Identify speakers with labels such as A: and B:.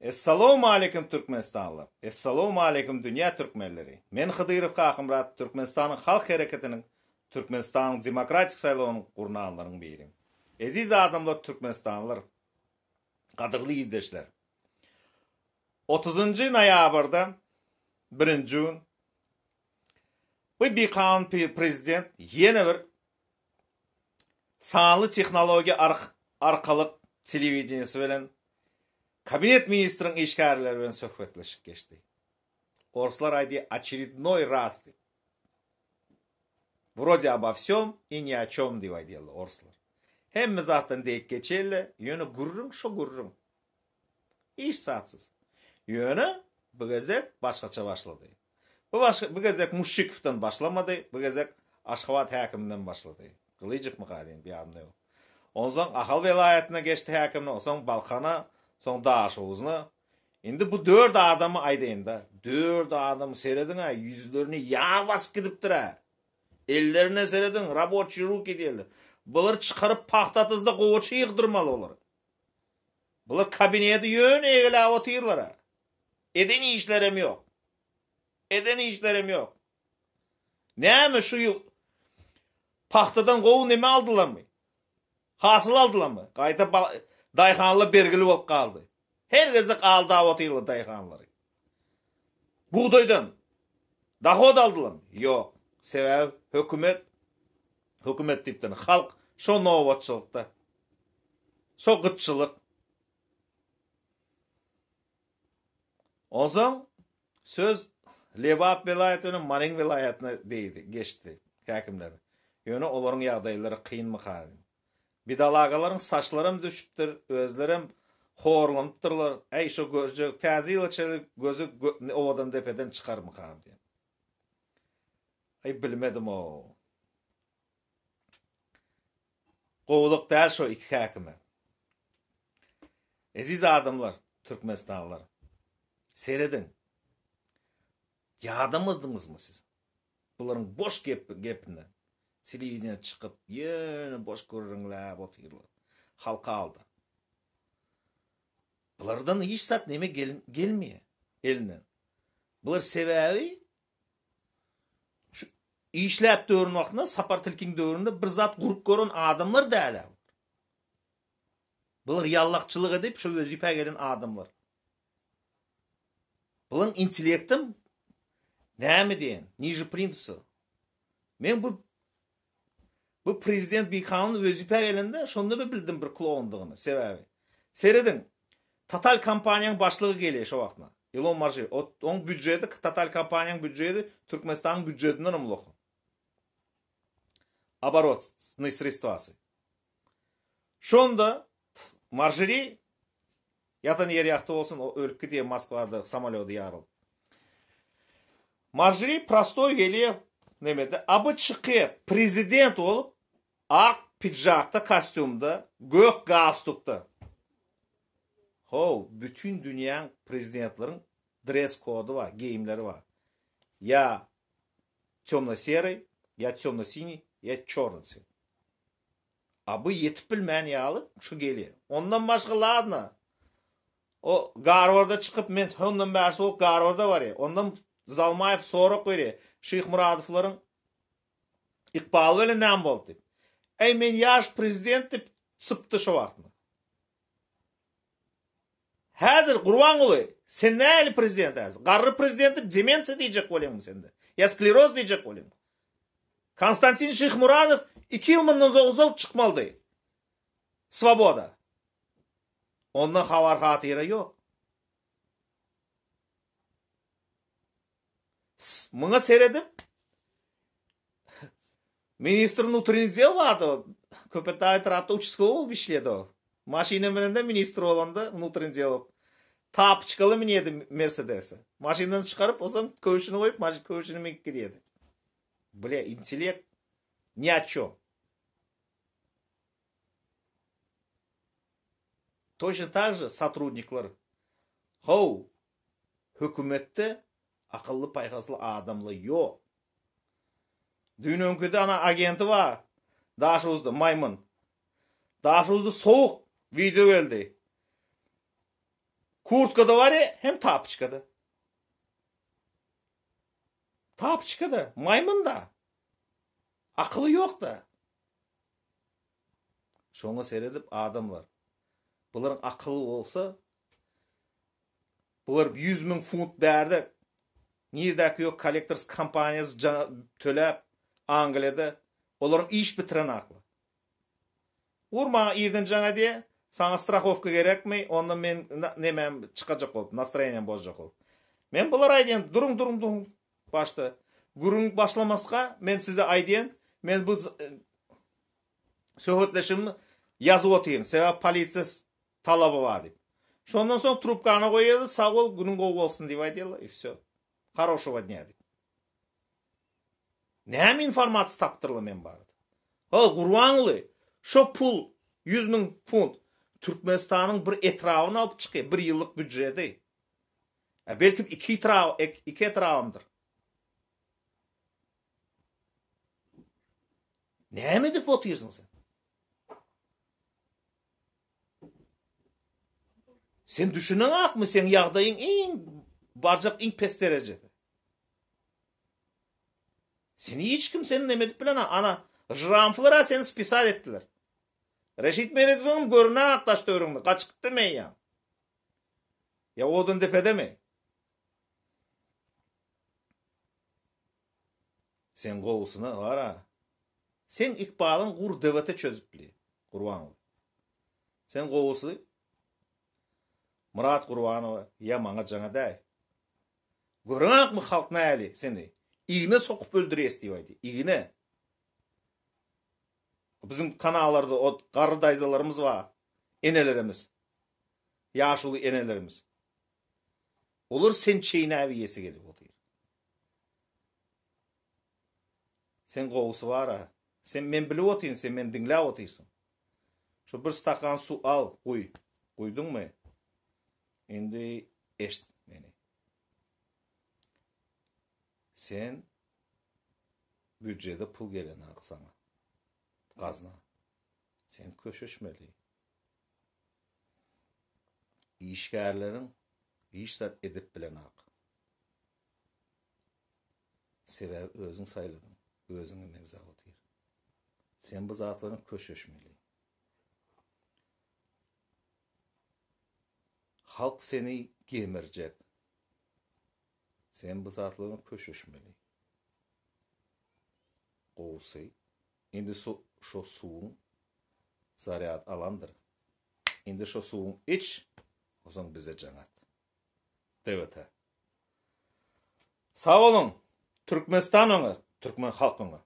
A: Essalowmaleýkim Türkmenistanlylar! Essalowmaleýkim dünýä türkmenleri! Men Hydyrow Kakymyrat Türkmenistanyň Halk Hereketiniň Türkmenistanyň demokratik saýlawyny gurnanlaryň biri. Eziz adamlar Türkmenistanlylar! Gadyrly ildeşler! Otuzynjy noýabrda birinji gün bu bikanun prezident ýene bir sanly tehnologiýa arkalyk telewideniýesi bilen kabinet ministriň işgärleri bilen söhbetleşik geçdi. Orslar aýdýar oçerednoý raz diýip. Wrode obo wsem i ni o çom diýip aýdýarlar orslar. Hemme zatdan deýip geçýärler, ýöne gürrüň şo gürrüň. Hiç zatsyz. Ýöne bu gezek başgaça başlady. Bu başga bu gezek Muşşikowdan başlamady, bu gezek Aşgabat häkiminden başlady. Gylyjowmyka diýen, ýadymda ýok. Onsoň Ahal welaýatyna geçdi häkimine, onsoň Balkana, soň Daşoguzna. Indi bu dört adamy aýdaýyn-da. Dört adamy serediň-ä, ýüzlerini ýag basyp gidipdir-ä. Ellerine serediň, raboçiý ruki diýerler. Bular çykaryp pagta atyzda gowaça ýygdyrmaly olary. Bular kabineti ýöne egeläp otyrlar-a. Eden işlerem ýok. Eden işlerem ýok. Näme şu ýyl pagtadan gowy neme aldylarmy? Hasyl aldylarmy? Gaýta daýhanlar bergili bolup galdy. Her gezek aldap otyrlar daýhanlary. Bugdaýdan dahod aldylarmy? Ýok. Sebäbi hökümet hökümet diýipdir, halk şo nobatçylykda. Şo gytçylyk. Onsoň söz Lebap welaýaty bilen Maryň welaýatyna degdi, geçdi häkimler. Ýöne olaryň ýagdaýlary kynmyka? Bidalagalaryň saçlaram düşüpdir, özlerem horlanypdyrlar. Äý, şo görjek täze ýyla çenli gözi owadan depeden çykarmyka diýen. Aý, bilmedim-ow. Gowulyk däl şo iki häkime. Eziz adamlar, Türkmenistanlylar. Serediň. Ýadamazdyňyzmy siz? Bularyň boş gep gepinden. Telewideniýä çykyp, ýöne boş gürrüňläp otyrlar. Halky aldap. Bulardan hiç zat neme gelmeýär elinden. Bular sebäbi Şu işläp döwrün wagtynda Sapar tilkiň döwründe bir zat gurup gören adamlar däl-ä. Bular ýallakçylyk edip şu wezipä gelen adamlar. Bularyň intellektem näme diýen, niže plintusa. Men bu Bu prezident bikanun wezipä gelende şonda bir bildim bir kloundygyny. Sebäbi. Serediň. Total kompaniýaň başlygy gelýär şo wagtna. Ilon Marsy. Oň býudžeti, Total kompaniýaň býudžeti Türkmenistanyň býudžetinden hem uly. Oborotnyý sredstwasy. Şonda Marjeri ýatan ýeri ýagty bolsun, o ölüp gidýär Moskwada samolýody ýarylyp. Marjeri prostoý gelýär nemede, a bu çykýar prezident bolup ak pidžakda, kostýumda, gök galstukda. How, bütin dünýäň prezidentleriň dress kody bar, geýimleri bar. Ýa temno-seryý, ýa temno-siniý, ýa çornyý tswet. A bu ýetip bilmän ýaly şu gelýär. Ondan başga ladna. O Garwarda çykyp men hondan bärsi bolup Garwarda barýar. Ondan Zalmaýew sorag berýär. Şyhmyradowlaryň ykbaly bilen näme boldy diýip. Äý men ýaş prezident diýip sypdy şo wagtynda. Häzir Gurbanguly sen nähili prezident häzir? Garry prezident diýip demensiýa diýjek bolýaňmy sende? Ýa skleroz diýjek bolýaňmy? Konstantin Şyhmuradow iki ýyl mundan ozal çykmalydy. Swoboda. Ondan habar hatyra ýok. Muňa seredip ministr wnutreniý del bardy. Köpetdag etrapda uçastkowy bolup işleýärdi o. Maşyna münende ministr bolanda wnutreniý del bolup. Tapoçkaly münýärdi Mersedese. Maşyndan çykaryp, onsoň köwşüni goýup, maşyn köwşüni münüp gidýärdi. Bile intellekt ni o çem. Toçno tak же sotrudnikler. How, hökümetde akylly-paýhasly adamlar ýok. Düýn öňküde ana agenti bar. Daşoguzda maýmyn. Daşoguzda sowuk wideo geldi. Kurtkada barýa, hem tapoçkada. Tapoçkada, maýmyn-da. Akyly ýok-da. Şoňa seredip adamlar, bularyň akyly bolsa, bular 100 mün funt bärde nirdäki ýok collectors kompaniýasy töläp Angliýada olaryň iş bitiren akly. Ur maňa irden jaň edýä, saňa strahowka gerekmi, onda men nemäm çykajak bolup, nastroýeniýam bozjak bolup. Men bulara aýdýan, duruň, duruň, duruň, başda. Gürrüň başlamaska, men size aýdýan, men bu söhbetleşigimi ýazyp otyryn, sebäbi polisiýa talaby bar diýip. Şondan soň trubkany goýýarlar, sag bol, günüň gowy bolsun diýip aýdýarlar, i wsýo. Haroşogo dnýa diýip. Näme informasiýa tapdyrlar men barada? Ha, Gurbanguly, şo pul, 100 mün funt, Türkmenistanyň bir etrabyny alyp çykýar, bir ýyllyk býudžeti. A belkim iki etrap, iki etrabymdyr. Näme edip otyrsyň sen? Sen düşüneňakmy, seň ýagdaýyň iň barjak iň pes derejede. Seni hiç kim seni neme edip bilen ana žramflara seni spisat etdiler. Reşit Meredowyň görüne daş töwereginde gaçyp gitdi meýýam. Ýa odan depedemi? Sen gowusyna bara. Seň ykbalyň gur dewete çözüp bili, Gurbanguly. Sen gowusy Myrat Gurbanowa ýa maňa jaňa däý. Göreňakmy halk näli seni igne sokup öldürýäs diýip aýdy. Igne. Biziň kanallarda o garry daýzalarymyz bar, enelerimiz. Ýaşuly enelerimiz. Olar seni çeýnäp iýesi gelip otyr. Sen gowusy bar-a. Sen men bilip otyryn, sen meni diňläp otyrsyň. Şu bir stakan suw al, guý. Guýduňmy? Indi eşit meni. Sen býudjede pul gelenok saňa. Gazna. Sen köşeşmeli. Işgärleriň hiç zat edip bilenok. Sebäbi özüň saýladyň, özüňe meňzäp otyr. Sen bu zatlaryň köşeşmeli. Halk seni gemirjek. Sen bu zatlaryň köşeşmeli. Gowusy, indi su şo suwuň zarýad alandyr. Indi şo suwuň iç, onsoň bize jaň at. DWT. Sag boluň! Türkmenistan öňe, türkmen halky öňe!